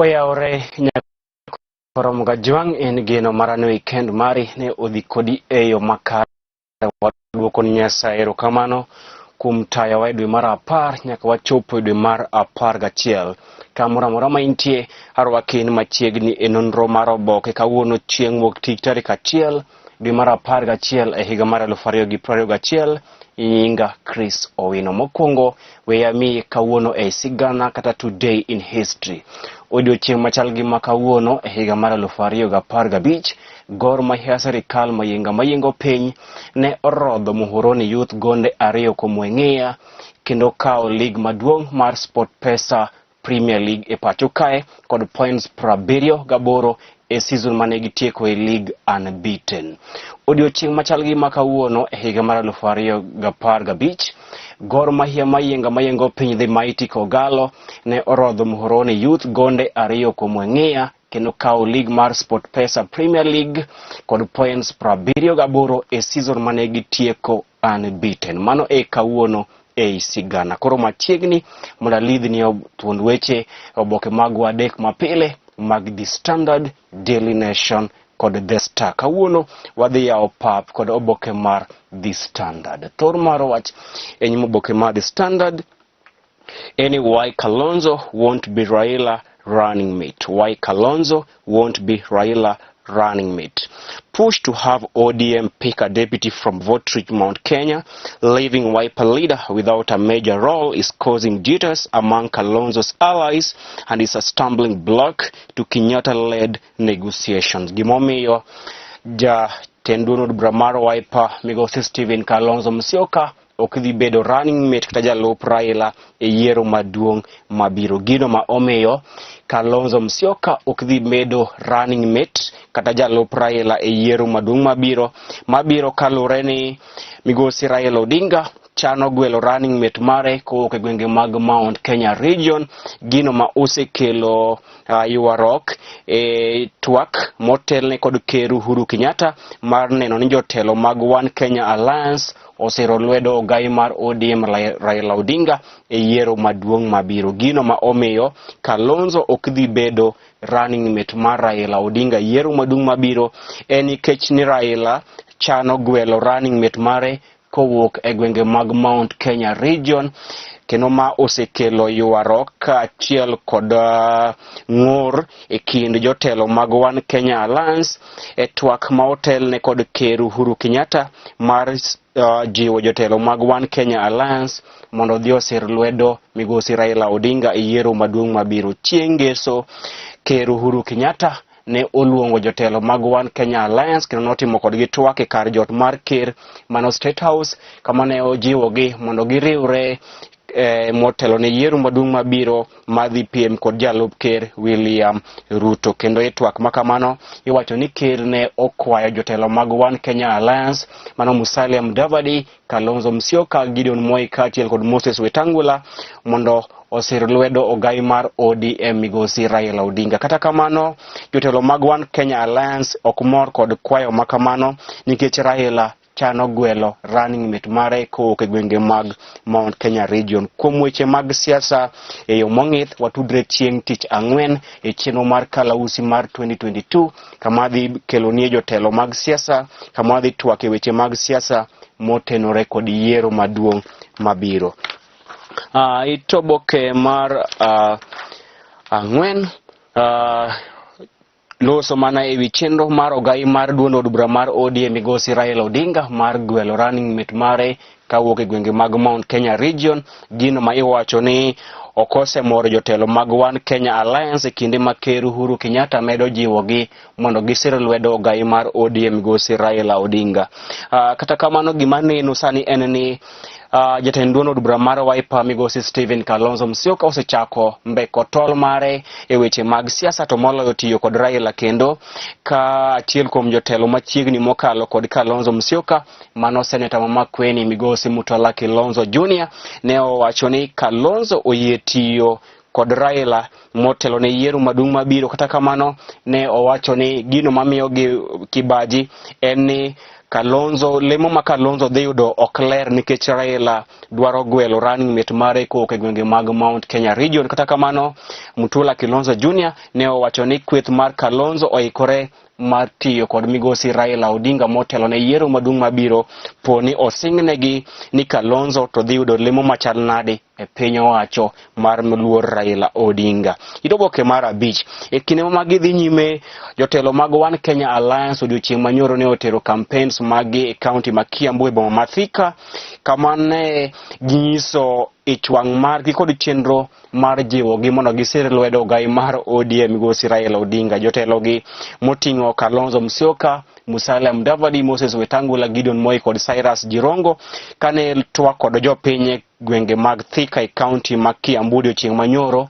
Oyawore nyakoromoga jwang' en geno mara ni weekend mari ne odhi kodi e yo makare. Waduoko ni Nyasaye erokamano kuom tayowa e dwe mar 10 nyaka wachopo e dwe mar 11. Kamoro amora ma intie, arwaki in machiegni e nonro mar oboke kawuono chieng' wuok tich tarik 1 dwe mar 11 e higa mar 2021. Nyinga Chris Owino. Mokwongo we amiyi kawuono e sigana kata today in history. Odiochieng' machal gi ma kawuono e higa mar 2015, Gor Mahia sirikal Mayienga mayiengo piny ne orodho Muhoroni Youth gonde 2 kuom weng'iya kendo kawo lig maduong' mar SportPesa Premier League e pacho kae kod points 78 e season mane gitieko e league unbeaten. Odiochieng' machal gi ma kawuono e higa mar 2015, Gor Mahia Mayienga mayiengo piny The Mighty Kogalo ne orodho Muhoroni Youth gonde 2 kuom weng'iya kendo kawo league mar SportPesa Premier League kod points 78 e season mane gitieko unbeaten. Mano e kawuono ei sigana. Koro machiegni mondo alidhni thuond weche oboke magwa adek mapile mag The Standard, Daily Nation kod The Star. Kawuono wadhi yawo pap kod oboke mar The Standard. Thor mar wach e nyim oboke mar The Standard en why Kalonzo won't be Raila running mate. Why Kalonzo won't be Raila running mate. Push to have ODM pick a deputy from vote-rich Mount Kenya, leaving Wiper leader without a major role is causing jitters among Kalonzo's allies and is a stumbling block to Kenyatta-led negotiations. Gimomiyo jatend duond od bura mar Wiper migosi Stephen Kalonzo Musyoka ok dhi bedo running mate kata jalup Raila e yiero maduong' mabiro. Gino ma omiyo Kalonzo Musyoka ok dhi bedo running mate kata jalup Raila e yiero maduong' mabiro kaluwore ni migosi Raila Odinga chano gwelo running mate mare kowuok e gwenge mag Mount Kenya region, gino ma osekelo ywaruok e twak motelne kod Ker Uhuru Kenyatta mar neno ni jotelo mag One Kenya Alliance osiro lwedo ogai mar ODM Raila Odinga e yiero maduong' mabiro. Gino ma omiyo Kalonzo ok dhi bedo running mate mar Raila Odinga e yiero maduong' mabiro en nikech ni Raila chano gwelo running mate mare kowuok e gwenge mag Mount Kenya region, kendo ma osekelo ywaruok kaachiel kod ng'ur e kind jotelo mag One Kenya Alliance e twak ma otelne kod Ker Uhuru Kenyatta mar jiwo jotelo mag One Kenya Alliance mondo odhi osir lwedo migosi Raila Odinga e yiero maduong' mabiro. Chieng' ngeso Ker Uhuru Kenyatta ne oluongo jotelo mag One Kenya Alliance kendo notimo kodgi twak e kar jot mar ker mano State House, kama ne ojiwogi mondo giriwre motelo ne yiero maduong' mabiro madhi piem kod jalup ker William Ruto. Kendo e twak makamano iwacho ni ker ne okwayo jotelo mag One Kenya Alliance mano Musalia Mudavadi, Kalonzo Musyoka, Gideon Moi kaachiel kod Moses Wetangula mondo osir lwedo ogai mar ODM migosi Raila Odinga. Kata kamano, jotelo mag One Kenya Alliance ok mor kod kwayo makamano nikech Raila chano gwelo running mate mare kowuok e gwenge mag Mount Kenya region. Kuom weche mag siasa e yo mong'ith, watudre chieng' tich ang'wen e chenro mar Kalausi mar 2022 kama dhi kelonie jotelo mag siasa, kama wadhi twak e weche mag siasa motenore kod yiero maduong' mabiro. Itoboke mar ang'wen loso mana ewi chenro mar ogai mar duond od bura mar ODM migosi Raila Odinga mar gwelo running mate mare kawuok e gwenge mag Mount Kenya region, gino ma iwacho ni ok osemoro jotelo mag One Kenya Alliance e kinde ma Ker Uhuru Kenyatta medo jiwogi mondo gisir lwedo ogai mar ODM migosi Raila Odinga. Kata kamano gima neno sani en ni jatend duond od bura mar Wiper migosi Stephen Kalonzo Musyoka osechako mbeko tol mare e weche mag siasa to moloyo tiyo kod Raila, kendo ka achiel kuom jotelo machiegni mokalo kod Kalonzo Musyoka mano seneta ma Makueni migosi Mutula Kilonzo Junior ne owacho ni Kalonzo oyie tiyo kod Raila motelo ne yiero maduong' mabiro. Kata kamano ne owacho ni gino mamiyo gi kibaji en ni Kalonzo lemo ma Kalonzo dhi yudo ok ler nikech Raila dwaro gwelo running mate mare kowuok e gwenge mag Mount Kenya region. Kata kamano, Mutula Kilonzo Jr. ne owacho ni kweth mar Kalonzo oikore mar tiyo kod migosi Raila Odinga motelo ne yiero maduong' mabiro po ni osingnegi ni Kalonzo to dhi yudo lemo machal nade e piny owacho mar mluor Raila Odinga. It oboke mar abich. E kinde ma gidhi nyime, jotelo mag One Kenya Alliance odiochieng' manyoro ne otero campaigns maggi e kaunti ma Kiambu e boma ma Thika kama ne ginyiso ich wang' margi kod chenro mar jiwogi mondo gisir lwedo ogai mar ODM migosi Raila Odinga. Jotelogi moting'o Kalonzo Musyoka, Musalia Mudavadi, Moses Wetangula, Gideon Moi kod Cyrus Jirongo kane twak kod jopiny e gwenge mag Thika e kaunti ma Kiambu odiochieng' manyoro,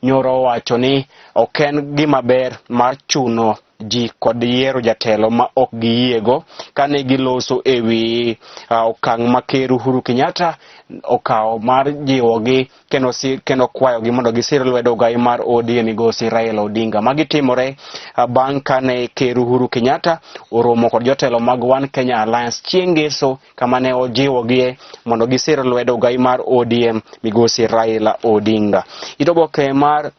nyoro owacho ni ok en gima ber mar chuno ji kod yiero jatelo ma ok giyiego kane giloso e wi okang' ma Ker Uhuru Kenyatta okawo mar jiwogi kendo, si, kendo kwayogi mondo gisir lwedo ogai mar ODM migosi Raila Odinga. Magi timore bang' kane Ker Uhuru Kenyatta oromo kod jotelo mag One Kenya Alliance chieng' ngeso kama ne ojiwogie mondo gisir lwedo ogai mar ODM migosi Raila Odinga. It oboke mar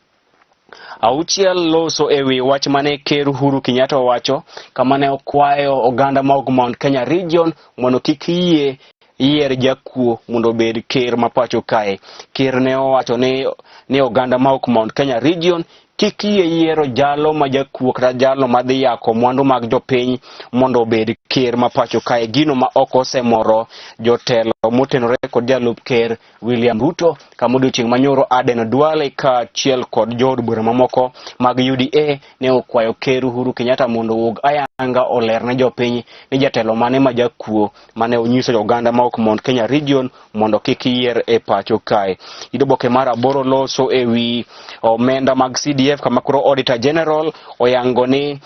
auchiel loso e wi wach mane Ker Uhuru Kenyatta owacho kama ne okwayo oganda mag Mount Kenya Region mondo kik yie yier jakuo mondo obed ker ma pacho kae. Ker ne owacho ni oganda ma ok Mount Kenya Region kik yie yiero jalo ma jakuo kata jalo madhi yako mwandu mag jopiny mondo obed ker ma pacho kae, gino ma ok osemoro jotelo motenore kod jalup ker William Ruto kama odiochieng' manyoro Aden Duale kaachiel kod jood bura mamoko mag UDA ne okwayo Ker Uhuru Kenyatta mondo owuog ayanga oler ne jopiny ni jatelo mane ma jakuo mane onyiso oganda ma ok Mount Kenya Region mondo kik yier e pacho kae. It oboke mar aboro loso e wi omenda mag CDF kama koro Auditor General oyango ni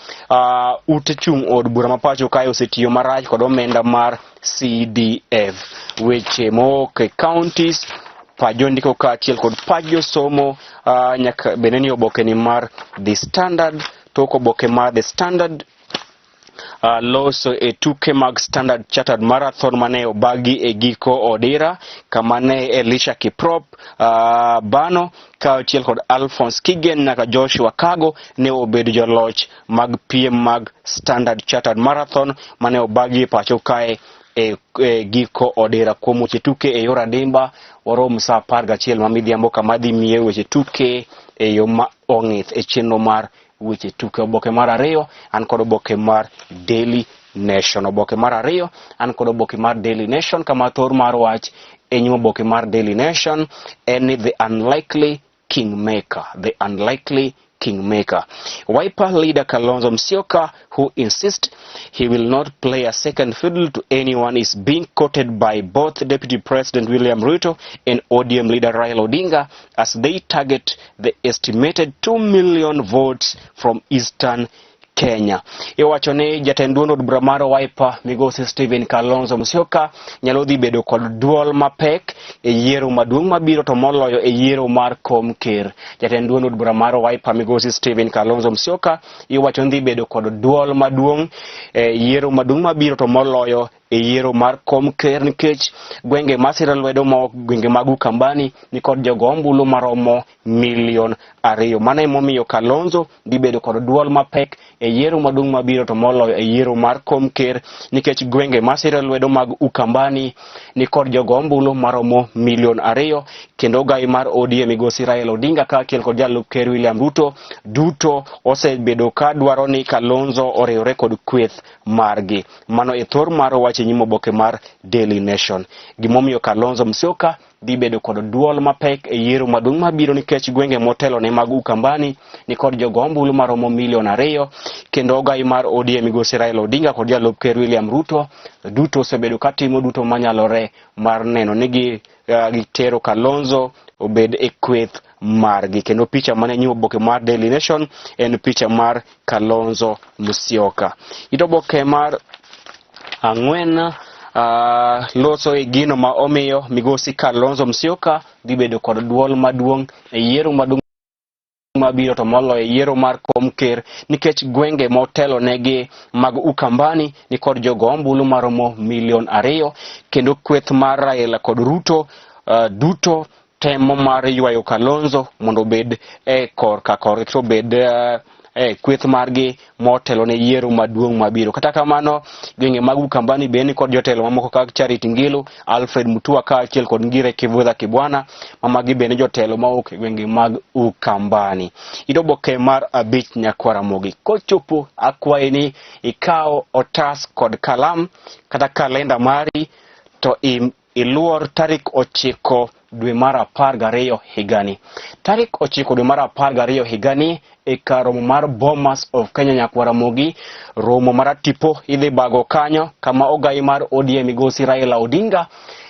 ute chung' od bura ma pacho kae osetiyo marach kod omenda mar CDF. Weche mowuok e counties pach jondiko kaachiel kod pach josomo nyaka bende ni oboke ni mar The Standard. Tok oboke mar The Standard loso e tuke mag Standard Chartered Marathon mane obagi e giko odira kama ne Elisha Kiprop Bano kaachiel kod Alphonse Kigen nyaka Joshua Kago ne obedo joloch mag piem mag Standard Chartered Marathon mane obagi e pacho kae e giko odira. Kuom weche tuke e yor adimba warom saa 11 ma midhiambo kama dhi miye weche tuke e yo ma ong'ith e chenro mar weche tuke. Oboke mar ariyo an kod oboke mar Daily Nation. Oboke mar ariyo an kod oboke mar Daily Nation kama thor mar wach e nyim oboke mar Daily Nation en ni the unlikely kingmaker, the unlikely kingmaker. Wiper leader Kalonzo Musyoka, who insists he will not play a second fiddle to anyone, is being quoted by both Deputy President William Ruto and ODM leader Raila Odinga as they target the estimated 2 million votes from Eastern Kenya. Iwacho ni jatend duond od bura mar Wiper migosi Stephen Kalonzo Musyoka nyalo dhi bedo kod duol mapek e yiero maduong' mabiro to moloyo e yiero mar kom ker. Jatend duond od bura mar Wiper migosi Stephen Kalonzo Musyoka iwacho ni dhi bedo kod duol maduong' e yiero maduong' mabiro to moloyo e yiero mar kom ker nikech gwenge masiro lwedo ma gwenge mag Ukambani nikod jogo ombulu maromo milion 2. Mano emomiyo Kalonzo dhi bedo kod duol mapek e yiero maduong' mabiro to moloyo e yiero mar kom ker nikech gwenge masiro lwedo mag Ukambani nikod jogo ombulu maromo milion 2 kendo ogai mar ODM migosi Raila Odinga kaachiel kod jalup ker William Ruto duto osebedo ka dwaro ni Kalonzo oriwre kod kweth margi. Mano e thor mar wach e nyim oboke mar Daily Nation. Gimomiyo Kalonzo Musyoka dhi bedo kod duol mapek e yiero maduong' mabiro nikech gwenge motelo ne mag Ukambani nikod jogo ombulu maromo milion 2 kendo ogai mar ODM migosi Raila Odinga kod jalup ker William Ruto duto osebedo katimo duto manyalore mar neno ni gitero Kalonzo obed e kweth margi. Kendo picha mane nyim oboke mar Daily Nation en picha mar Kalonzo Musyoka. It oboke mar ang'wen loso e gino ma omiyo migosi Kalonzo Musyoka dhi bedo kod duol maduong' e yiero maduong' mabiro to moloyo yiero mar kom ker nikech gwenge motelo negi mag Ukambani ni kod jogo ombulu maromo milion 2 kendo kweth mar Raila kod Ruto duto temo mar ywayo Kalonzo mondo obed e korka korgi to obed e kweth margi motelo ne yiero maduong' mabiro. Kata kamano, gwenge mag Ukambani bende ni kod jotelo mamoko kaka Charity Ngilu, Alfred Mutua kaachiel kod Ngire Kivutha Kibwana, ma magi bende jotelo mawuok e gwenge mag Ukambani. Ito oboke mar 5 nyakwar Ramogi. Kochopo akwayi ni ikaw otas kod kalam kata kalenda mari to iluor tarik 9 dwe mar 12 higani. Tarik 9 dwe mar 12 higani e kar romo mar Bomas of Kenya nyakwar Ramogi, romo mar tipo idhi bago kanyo kama ogai mar ODM migosi Raila Odinga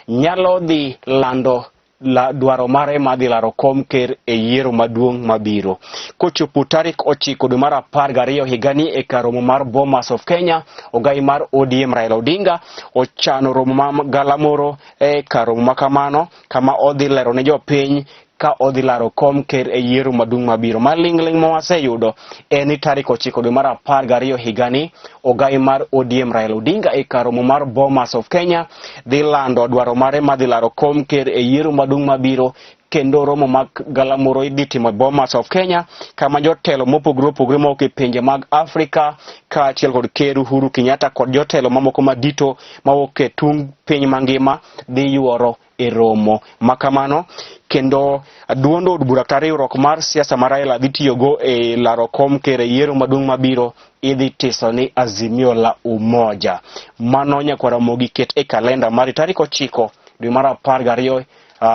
nyalo dhi lando la dwaro mare mar dhi laro kom ker e yiero maduong' mabiro. Kochopo tarik 9 dwe mar 12 higani e kar romo mar Bomas of Kenya, ogai mar ODM Raila Odinga ochano romo ma galamoro e kar romo makamano kama odhi lero ne jopiny ka odhi laro kom ker e yiero maduong' mabiro. Maling'ling' ma waseyudo en ni tarik 9 dwe mar 12 higani ogai mar ODM Raila Odinga e kar romo mar Bomas of Kenya dhi lando dwaro mare mar dhi laro kom ker e yiero maduong' mabiro kendo romo mag galamoro idhi timo e Bomas of Kenya kama jotelo mopogore opogore mawuok e pinje mag Afrika kaachiel kod Ker Uhuru Kenyatta kod jotelo mamoko madito mawuok e tung' piny mangima dhi yuoro e romo makamano. Kendo duond od bura kata riwruok mar siasa ma Raila dhi tiyogo e laro kom ker e yiero maduong' mabiro idhi tiso ni Azimio la Umoja. Mano nyakwar Ramogi ket e kalenda mari tarik 9 dwe mar 12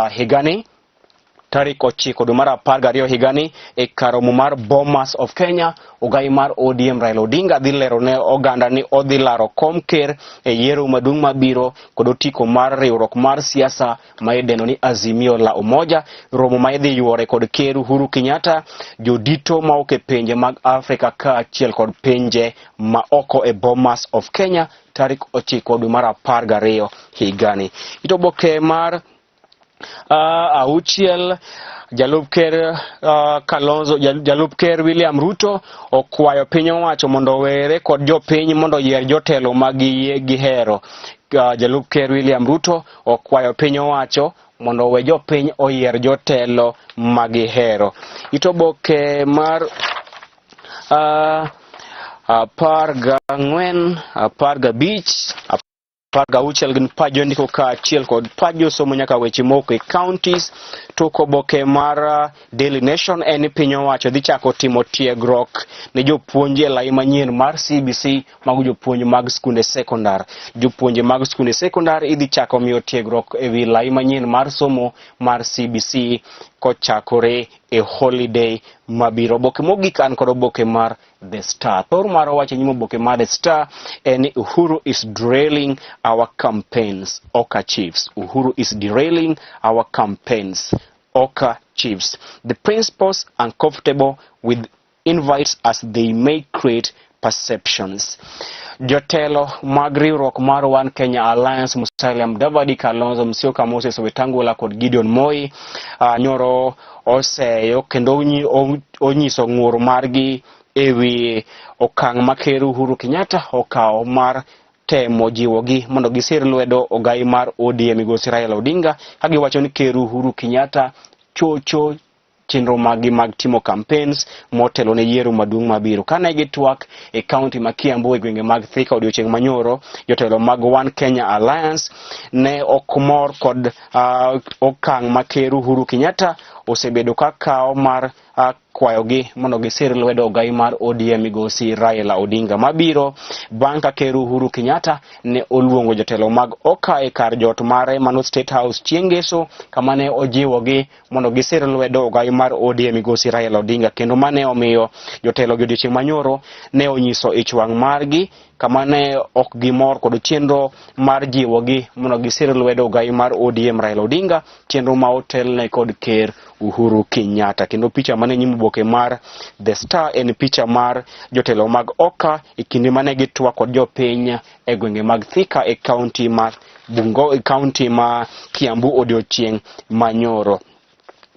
higani tarik 9 dwe mar 12 higani e kar romo mar Bomas of Kenya ogai mar ODM Raila Odinga dhi lero ne oganda ni odhi laro kom ker e yiero maduong' mabiro kod otiko mar riwruok mar siasa ma idendo ni Azimio la Umoja. Romo ma idhi yuore kod Ker Uhuru Kenyatta, jodito mawuok e pinje mag Afrika kaachiel kod pinje ma oko e Bomas of Kenya tarik 9 dwe mar 12 higani. Ito oboke mar 6 jalup ker Kalonzo, jalup ker William Ruto okwayo piny owacho mondo owere kod jopiny mondo oyier jotelo ma gihero. Jalup ker William Ruto okwayo piny owacho mondo owe jopiny oyier jotelo ma gihero. Ito oboke mar 14, 15, 16 gin pach jondiko kaachiel kod pach josomo nyaka weche moko e counties. Tok oboke mar Daily Nation en ni piny owacho dhi chako timo tiegruok ne jopuonj e lai manyien mar CBC mago jopuonj mag skunde sekondar. Jopuonje mag skunde sekondar idhi chako miyo tiegruok e wi lai manyien mar somo mar CBC kochakore e holiday mabiro. Oboke mogik an kod oboke mar The Star. Thor mar wacho nyim oboke mar The Star en ni Uhuru is derailing our campaigns, Oka chiefs. Uhuru is derailing our campaigns, Oka chiefs. The principals uncomfortable with invites as they may create perceptions. Jotelo mag riwruok mar One Kenya Alliance Musalia Mudavadi, Kalonzo Musyoka, Moses Wetangula kod Gideon Moi nyoro oseyo kendo onyiso ng'ur margi ewi okang' ma Ker Uhuru Kenyatta okawo mar temo jiwogi mondo gisir lwedo ogai mar ODM migosi Raila Odinga ka giwacho ni Ker Uhuru Kenyatta chocho chenro maggi mag timo campaigns motelo ne yiero maduong' mabiro. Kane gitwak e kaunti ma Kiambu e gwenge mag Thika odiochieng' manyoro, jotelo mag One Kenya Alliance ne ok mor kod okang' ma Ker Uhuru Kenyatta osebedo ka kawo mar kwayogi mondo gisir lwedo ogai mar ODM migosi Raila Odinga mabiro bang' ka Ker Uhuru Kenyatta ne oluongo jotelo mag OKA e kar jot mare mano State House chieng' ngeso kama ne ojiwogi mondo gisir lwedo ogai mar ODM migosi Raila Odinga, kendo mane omiyo jotelo gi odiochieng' manyoro ne onyiso ich wang' margi kama ne ok gimor kod chenro mar jiwogi mondo gisir lwedo ogai mar ODM Raila Odinga, chenro ma otelne kod Ker Uhuru Kenyatta. Kendo picha mane nyim oboke mar The Star en picha mar jotelo mag OKA e kinde mane gitwak kod jopiny e gwenge mag Thika e kaunti ma Bungo, e kaunti ma Kiambu odiochieng' manyoro.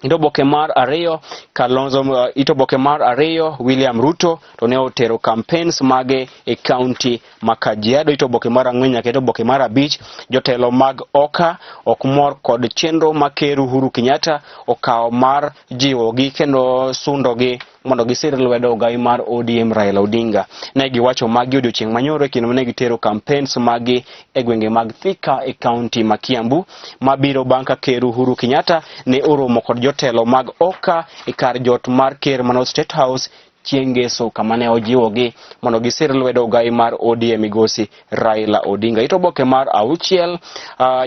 Ito oboke mar ariyo Kalonzo, ito oboke mar ariyo William Ruto to ne otero campaigns mage e kaunti ma Kajiado. Ito oboke mar ang'wen nyaka ito oboke mar abich, jotelo mag OKA ok mor kod chenro ma Ker Uhuru Kenyatta okawo mar jiwogi kendo sundogi mondo gisir lwedo ogai mar ODM Raila Odinga. Ne giwacho magi odiochieng' manyoro e kinde mane gitero campaigns maggi e gwenge mag Thika e kaunti ma Kiambu, mabiro bang' ka Ker Uhuru Kenyatta ne oromo kod jotelo mag OKA e kar jot mar ker mano State House chieng' ngeso kama ne ojiwogi mondo gisir lwedo ogai mar ODM migosi Raila Odinga. Ito oboke mar auchiel,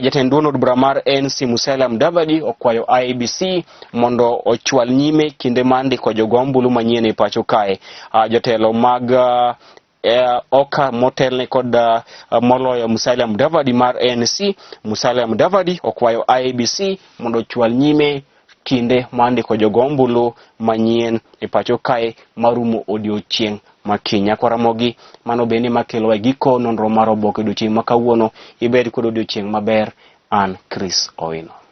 jatend duond od bura mar ANC Musalia Mudavadi okwayo IEBC mondo ochwal nyime kinde mar ndiko jogo ombulu manyien e pacho kae. Jotelo mag oka motelne kod moloyo Musalia Mudavadi mar ANC, Musalia Mudavadi okwayo IEBC mondo ochwal nyime kinde mar ndiko jogo ombulu manyien e pacho kae marumo odiochieng' ma kiny. Nyakwa Ramogi, mano bende makelowa e giko nonro mar oboke odiochieng' ma kawuono. Ibed kod odiochieng' maber. An Chris Owino.